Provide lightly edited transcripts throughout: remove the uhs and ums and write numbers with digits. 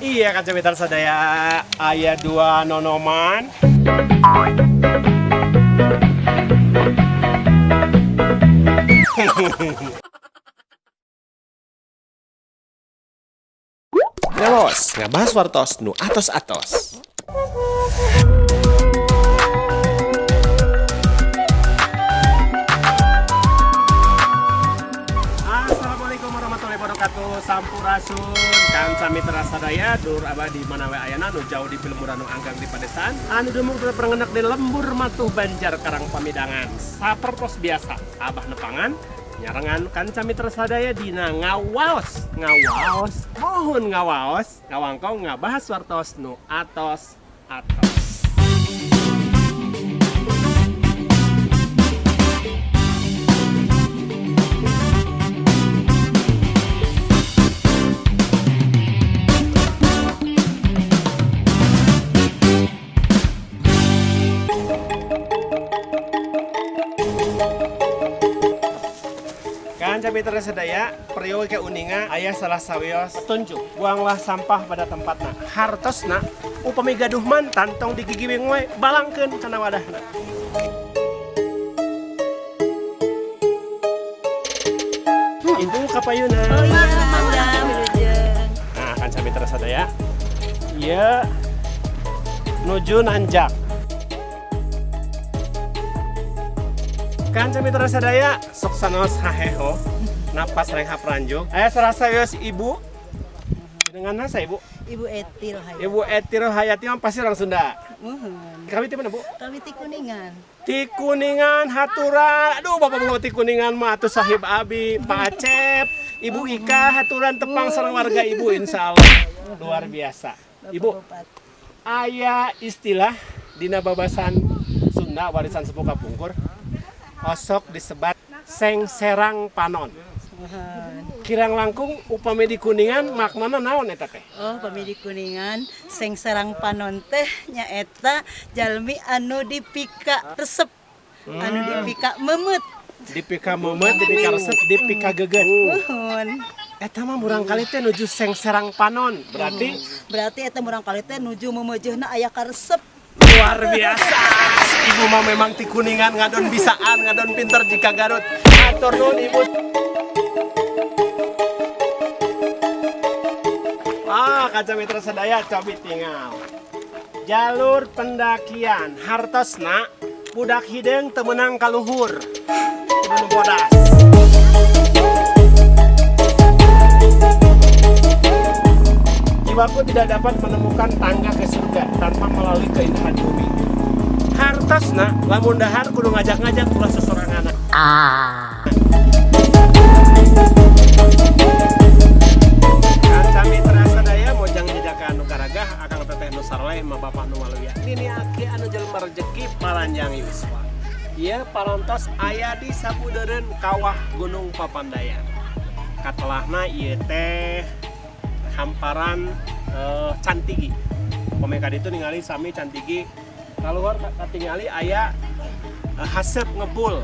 Iya, kanca mitra sadaya, aya dua nonoman. Ngawas, ngabahas wartos nu atos-atos. Assalamualaikum warahmatullahi wabarakatuh. Sampurasun kanca mitra sadaya, dulur abah di mana we ayana, nu jauh di pilemburan, nu anggang di padesaan, anu dumung tetep rengenek di lembur matuh Banjar Karang Pamidangan. Sapertos biasa abah nepangan nyarengan kanca mitra sadaya dina ngawaos, ngawaos, mohon ngawaos, ngawangkong ngabahas wartos nu atos atos. Kanca mitra sadaya, peryogi kauninga aya salah sawios petunjuk. Buanglah sampah pada tempatna. Hartosna upami gaduh mantan tong digigiwing we, balangkeun kana wadahna. Ibu kapayuna. Oh iya, mangga wilujeng. Nah, kanca mitra sadaya, ieu nuju nanjak. Kanca mitra sadaya, sok sanaos haheho, napas renghap ranjung. Aya salah sawios ibu. Dengan nasa ibu? Ibu Etil Hayati. Ibu Etil Hayati mah pasti orang Sunda. Muhun. Kami ti mana, Bu? Kami ti Kuningan. Ti Kuningan haturan. Aduh, bapak bapak ti Kuningan mah atuh sahib abi, Pak Acep, Ibu Ika haturan tepang sareng warga ibu insyaallah. Luar biasa. Bapak Ibu, Bupati. Aya istilah dina babasan Sunda warisan sepuh kapungkur. Osok disebat sengserang panon. Muhun. Kirang langkung upami di Kuningan maknana naon eta teh? Oh, pami di Kuningan sengserang panon teh nyaeta jalmi anu dipika resep. Anu dipika memet. Dipika memet, dipika resep, dipika geget. Muhun. Eta mah murangkali teh nuju sengserang panon. Berarti Berarti eta murangkali teh nuju memeujeuhna aya karesep. Luar biasa. Ibu mah memang ti Kuningan ngadon bisaan, ngadon pinter jika Garut. Hatur nuhun Ibu. Ah, kanca mitra sadaya cobi tinggal. Jalur pendakian hartosna budak hideung teu meunang kaluhur. Kudu nu bodas. Jiwaku tidak dapat menemukan tangga ke surga tanpa melalui keindahan bumi. Hartosna lamun dahar kudu ngajak-ngajak ulah sesorangan. Kanca mitra sadaya mojang jejakan nu garagah akang teteh nu saroleh ma bapak nu waluya. Nini aki anu jelema rejeki paranjang yuswa. Ieu parantos aya di sabudeureun kawah Gunung Papandayan. Katelahna ieu teh hamparan Cantigi. Pameh ka ditu ningali sami Cantigi. Kaluhur katingali aya haseup ngebul.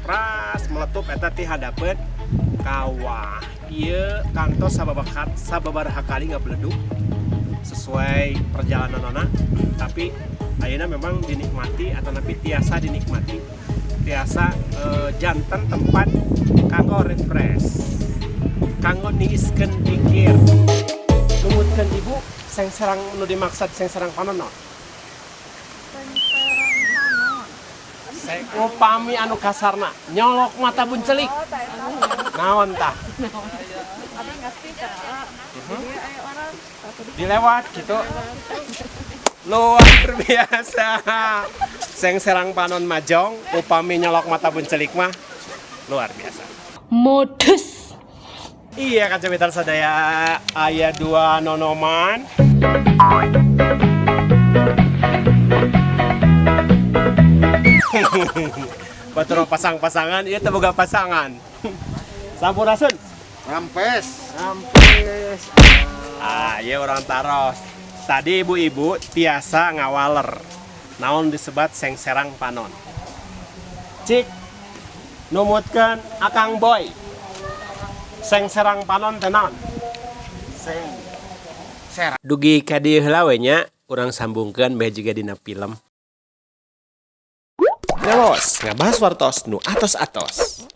Ras meletup eta ti hadapeun kawah. Ieu kantos sababaraha kali ngabeledug sesuai perjalananana, tapi ayeuna memang dinikmati atau napi tiasa dinikmati, tiasa janten tempat kanggo refresh, kanggo niiskeun pikir. Numutkeun ibu sengserang nu dimaksud sengserang panon naon? Upami anu kasarna nyolok mata buncelik. Naon tah? Dilewat gitu. Luar biasa. Sengserang panon majong, upami nyolok mata buncelik mah luar biasa. Modus. Iya kanca mitra sadaya, aya dua nonoman. Batur pasang-pasangan, ieu teh boga pasangan. Sampurasun. Rampes. Rampes. Ah, ieu urang taros. Tadi ibu-ibu tiasa ngawaler. Naon disebat sengserang panon. Cik numutkeun Akang Boy. Sengserang panon teh naon? Seng. Dugi ka dieu heula we nya, urang sambungkeun beh juga dina film. Ngawas, ngabahas wartos nu atos-atos.